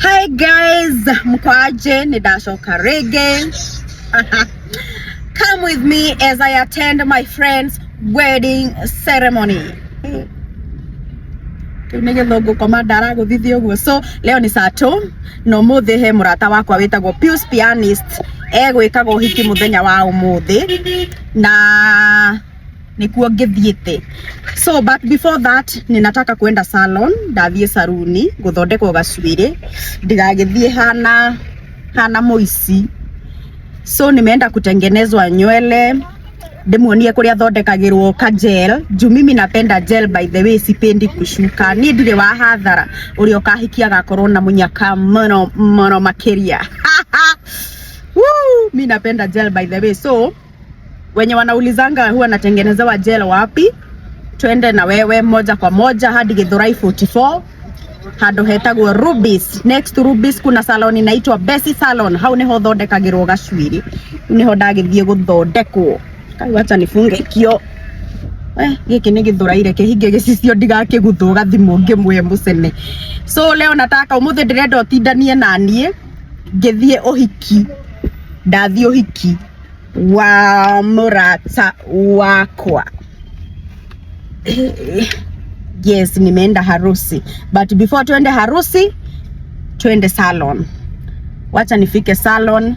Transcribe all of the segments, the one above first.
Hi guys, mko aje? Nĩndacoka rĩngĩ. Come with me as I attend my friend's wedding ceremony. Kĩu nĩ gĩthũngũ komanda aragũthithia ũguo. So leo ni saa tũ na ũmũthĩ he mũrata wakwa wĩtagwo Pius Pianist egwĩkaga ũhiki mũthenya wa ũmũthĩ na nĩkuo ngĩthiĩte. So but before that ninataka kwenda salon, ndathiĩ saruni gũthondekwo gacuĩrĩ ndigagĩthiĩ hana hana mũici. So nimeenda kutengenezwa nywele, ndĩmuonie kũrĩa thondekagĩrwo ka gel juu mimi napenda gel, by the way, sipendi kushuka. Niĩ ndirĩ wa hathara, ũrĩa ũkahikia agakorwo na mũnyaka mũno mũno makĩria. Woo, mi napenda gel, by the way. So wenye wanaulizanga huwa natengenezewa gel wapi, twende na wewe moja kwa moja hadi Githurai 44 handũ hetagwo Rubis. Next to Rubis kuna salon inaitwa Bessie Salon. Hau niho thondekagĩrwo gacuĩrĩ, niho ndagĩthiĩ gũthondekwo. Kai, wacha nifunge kio. Eh, gĩkĩ nĩ gĩthũraire kĩhinge gĩcicio ndigakĩguthwo gathimũ ngĩmwe mũcene. So leo nataka ũmũthĩ ndĩrenda ũtindanie na niĩ ngĩthiĩ ũhiki, ndathiĩ ũhiki wa mũrata wakwa. Yes, nimeenda harusi, but before tuende harusi tuende salon. Wacha nifike salon,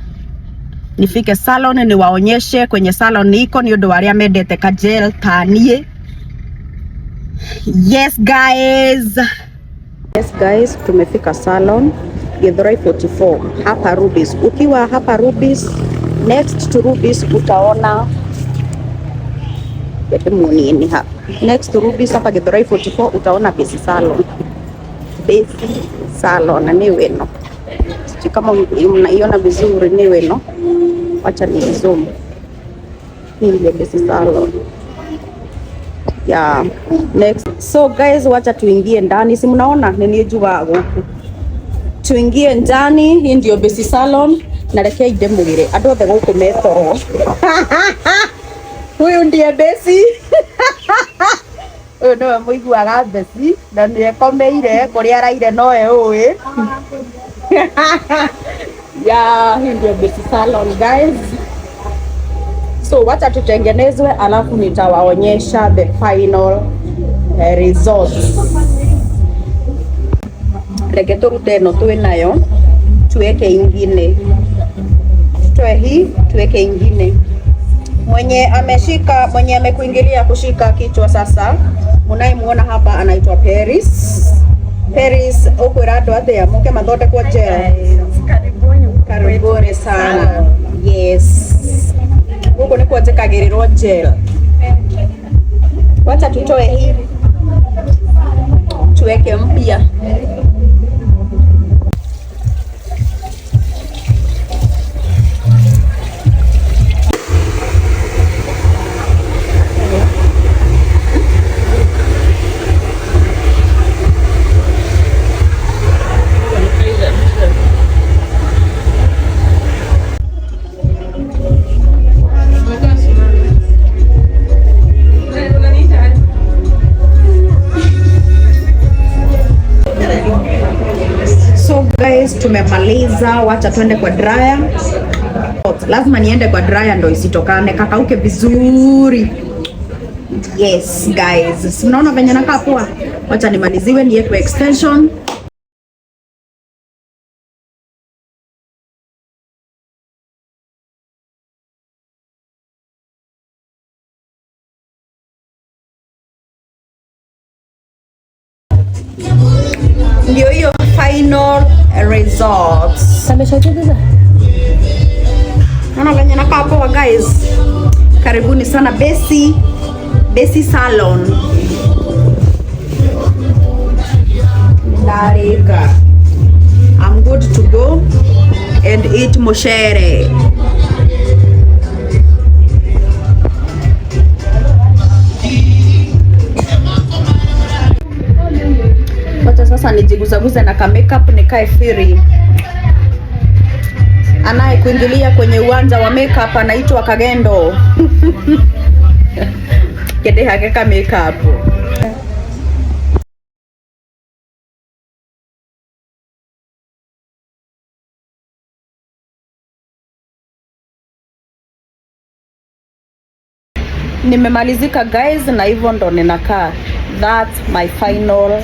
nifike salon niwaonyeshe kwenye salon niko ni ũndũ wa arĩa mendete ka gel ta niĩ. Yes guys, yes guys, tumefika salon Githurai 44 hapa Rubis. Ukiwa hapa Rubis, next to Rubis utaona nini hapa. Next to Rubis hapa Githurai 44 utaona Besi Salon. Besi Salon ni weno. Sijui kama mnaiona vizuri, ni weno. Wacha ni zoom. Hii ndio Besi Salon. Yeah. Next. So guys, wacha tuingie ndani. Si mnaona nini jua gũkũ. Tuingie ndani. Hii ndio Besi Salon na reke ndĩmwĩre andũ othe gũkũ metoro. Huyu ndiye Besi. Ũyũ nĩwe mũiguaga Besi na nĩ ekomeire kũrĩa araire nowe ũĩ. Yeah, hii ndio Besi Salon guys. So wacha tutengenezwe, alafu nitawaonyesha the final results. Reke turute ĩno twĩ nayo tuweke ingine, tutoe hii tuweke ingine. Mwenye ameshika, mwenye amekuingilia kushika kichwa sasa, munayemuona hapa anaitwa Paris. Paris, ukwira andu atia muke mathondekwo gel? Karibuni. Karibuni sana. Yes, guku nikuo njikagĩrĩrwo gel. Wacha tutoe hii tuweke mpya. So guys, tumemaliza, wacha twende kwa dryer. Lazima niende kwa dryer ndo isitokane, kakauke vizuri. Yes guys, mnaona venye nakaa poa. Wacha nimaliziwe niwekwe extension. Ndio hiyo final results. Naona venye nakaa poa guys. Karibuni sana Besi, Besi Salon. Ndarika. I'm good to go and eat mushere. Wacha sasa nijiguzaguze na ka makeup nikae free. Anayekuingilia kwenye uwanja wa makeup anaitwa Kagendo. Kende hake ka makeup. Nimemalizika guys, na hivyo ndo ninakaa. That's my final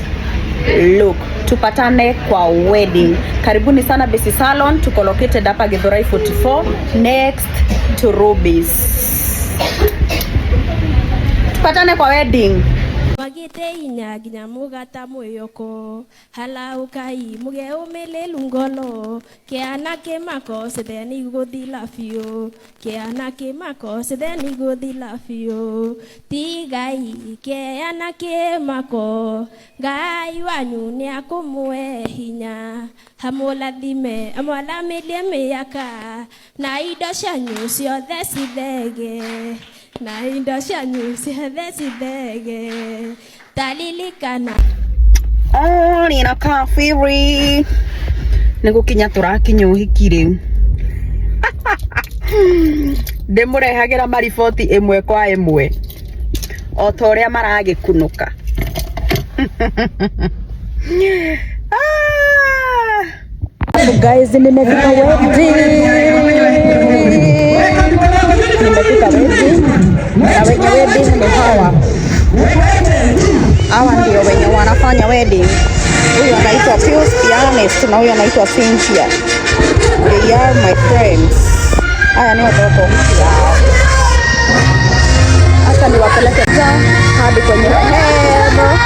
look. Tupatane kwa wedding. Karibuni sana Besi Salon, tuko located hapa Githurai 44 next to Ruby's. Tupatane kwa wedding. Wagite inya nginya mugata mwiyoko halaukai muge umililu ngolo kiana kimako sitheni guthila biũ, kiana kimako sitheni guthila biũ, tigai kiana kimako, Ngai wanyu nĩakũmũhe hinya, amũrathime amwaramĩrie mĩaka, na indo cianyu ciothe cithege, na indo cianyu ciothe cithege, talilikana. Oh, ninakaa firi. Nĩ gũkinya tũrakinya ũhiki rĩu. Ndĩmũrehagĩra mariboti ĩmwe kwa ĩmwe o ta ũrĩa maragĩkunũka. Ah! Guys, nimefika wedding. Nimefika wedding. Na wenye wedding ni hawa. Hawa ndio wenye wanafanya wedding. Huyu anaitwa Pius Pianist na huyu anaitwa Cynthia. They are my friends. Haya ni watoto yao. Sasa niwapeleke ta hadi kwenye hema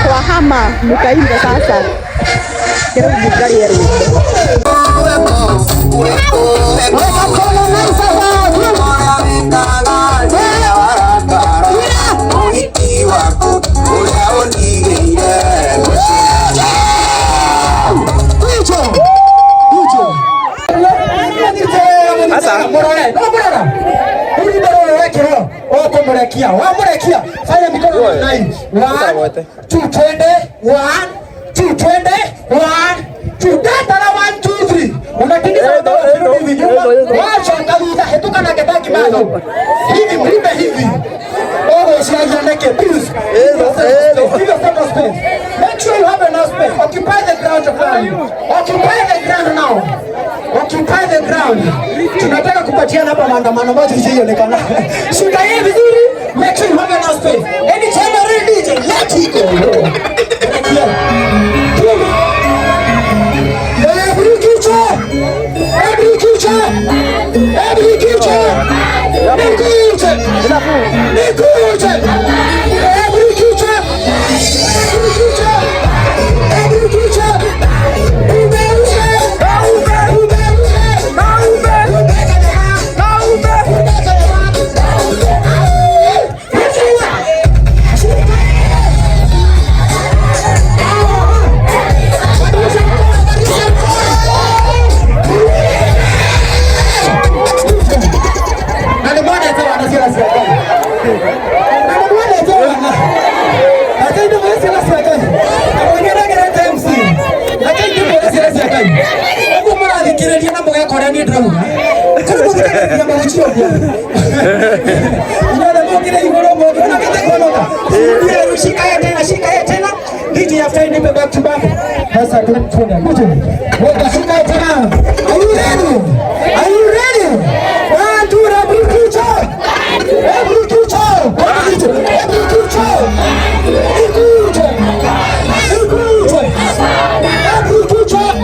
kwa hama mukaimbe sasa. Kero mukarie rwimbo. Ukumurekia, wamurekia, fanya mikono namna hii. 1 2 twende, 1 2 twende, 1 2 data na 1 2 3. Unatingiza mdomo ukirudi hivi nyuma. Wacha kaluza hetuka na kebaki bado. Hivi mlipe hivi. Oh, siaje please. Give yourself a space. Make sure you have enough space. Occupy the ground of land. Occupy the ground now. Occupy the ground. Tunataka kupatiana hapa maandamano moja isiyoonekana. Shika hii vizuri. Make sure you have enough space. Anytime you're ready, DJ, let it go. Every creature, every creature, every creature, every creature, every creature, every creature, every creature. Are you ready? Are you ready? 1 2 3 future. Every future. Every future. Every future. Every future.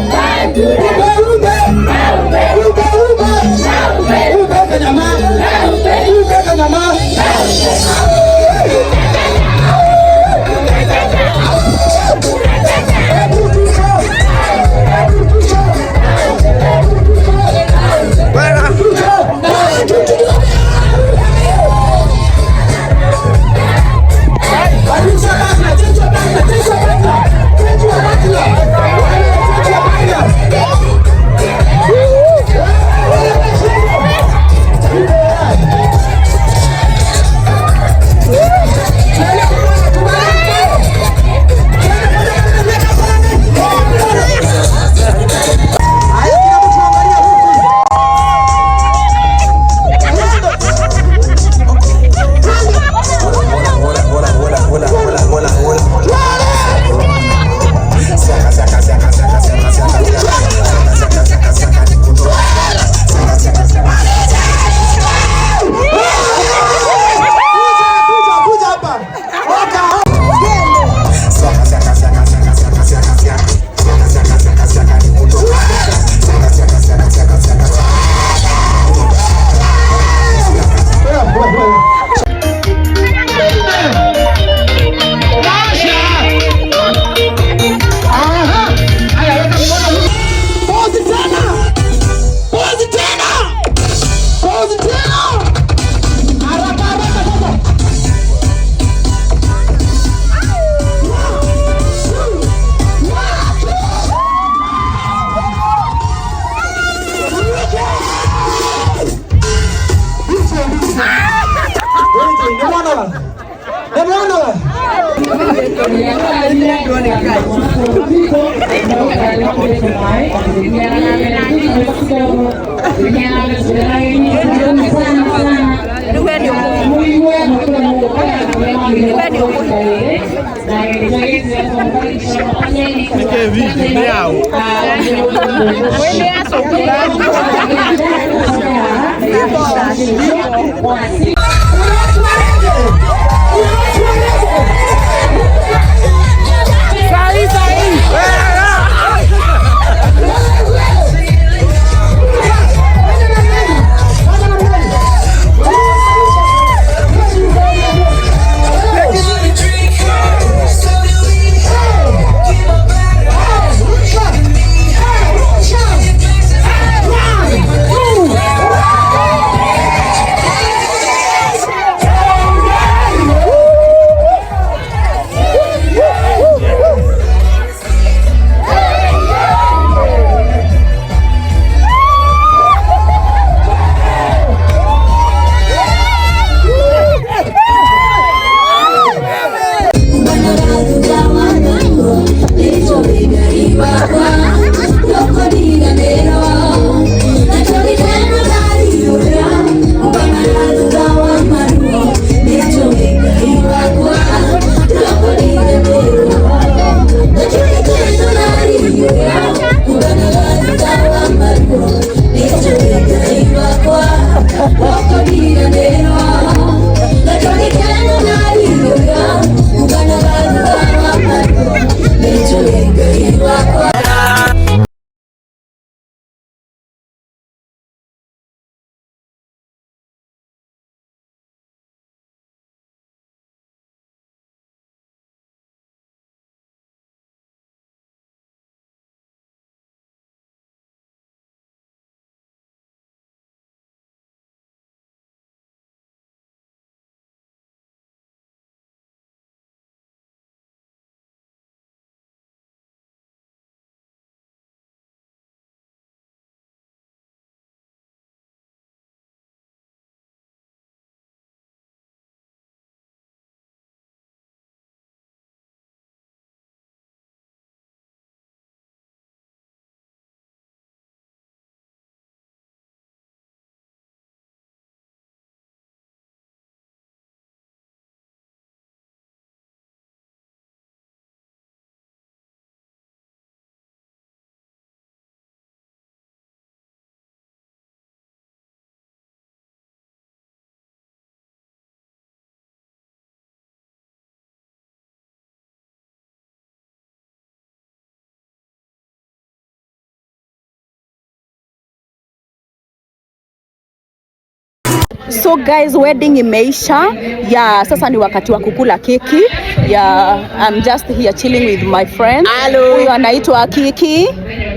So guys, wedding imeisha. Yeah, sasa ni wakati wa kukula keki. Yeah, I'm just here chilling with my friend. Hello. Huyu anaitwa Kiki.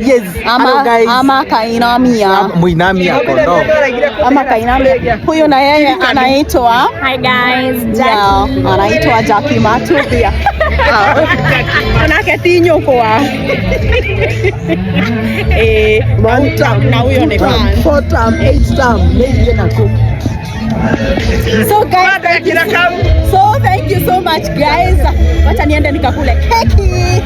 Yes. Ama, Hello guys. ama Kainamia. Muinamia kondoo. Ama Kainamia. Huyu na yeye anaitwa Hi guys, yeah, anaitwa Jackie Matubia. Manake ti nyũkwa. Eh, One term, na huyo ni two term, fan. four term, eight term, maybe na cook. So guys, thank you so much guys. Wacha niende nikakule keki.